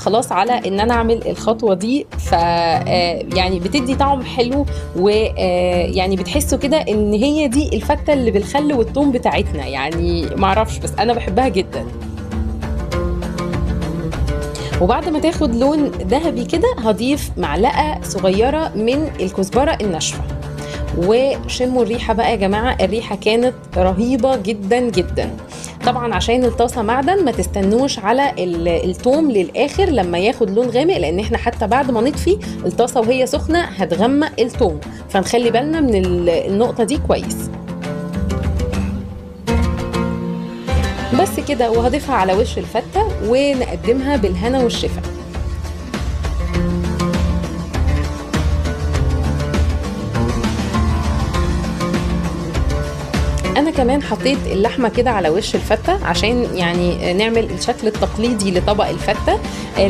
خلاص على ان انا اعمل الخطوة دي، ف يعني بتدي طعم حلو، ويعني بتحسوا كده ان هي دي الفته اللي بالخل والثوم بتاعتنا، يعني معرفش بس انا بحبها جدا. وبعد ما تاخد لون ذهبي كده هضيف معلقه صغيرة من الكزبره الناشفه، وشموا الريحة بقى يا جماعة، الريحة كانت رهيبة جدا جدا. طبعا عشان الطاسه معدن ما تستنوش على التوم للاخر لما ياخد لون غامق، لان احنا حتى بعد ما نطفي الطاسه وهي سخنة هتغمق التوم، فنخلي بالنا من النقطة دي كويس. بس كده، وهضيفها على وش الفته ونقدمها بالهنا والشفا. انا كمان حطيت اللحمة كده على وش الفته عشان يعني نعمل الشكل التقليدي لطبق الفته.